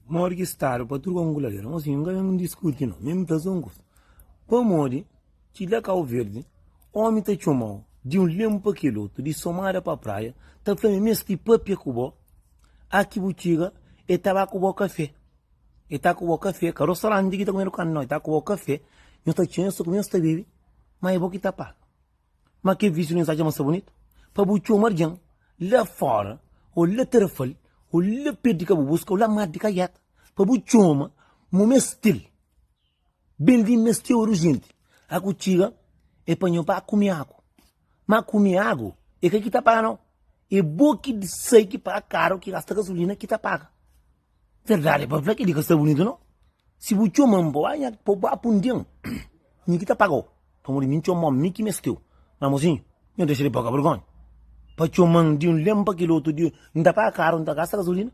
Modi ki stadu pa tudu konku ladera. Mosinhu, N ka ben diskuti no, mi N ta fla un kusa. Pamodi ki la Kau Verdi omi ta txoma-u di un lenbu pa kel otu, di Somada pa Praia, ta fla mi mesti papia ku bo, a ki bu txiga e ta ba ku bo kafe. E ta ku bo kafe, ka rostoranti ki ta kumedu karni no, e ta ku bo kafe, nhos ta txiga, nhos ta kume, nhos ta bebe, ma e bo ki ta paga. Ma ke vistu nhos atxa ma sta bunitu? Pa bu txoma algen la fora, o la Tarafal, o la pertu di Kabubuska, o la mar di Kaieta, pa bu txoma ma meste-l ben li meste-u urjenti. A ku txiga e pa nho ba kume agu. Ma kume agu e ka ki ta paga nau, e bo ki sai ki paga karu, ki gasta gasolina ki ta paga. Verdadi pa fla kel-li ka sta bunitu nau. Si bu txoma-m pa ba nha pa bu ba pundi-m, mi ki ta paga-u. Pamodi mi N txoma-u, mi ki meste-u. Ma mosinhu, nho dexa di poka burgonha. Pa txoma-m di un lén pa kel otu, di N ta paga karu, N ta gasta gasolina.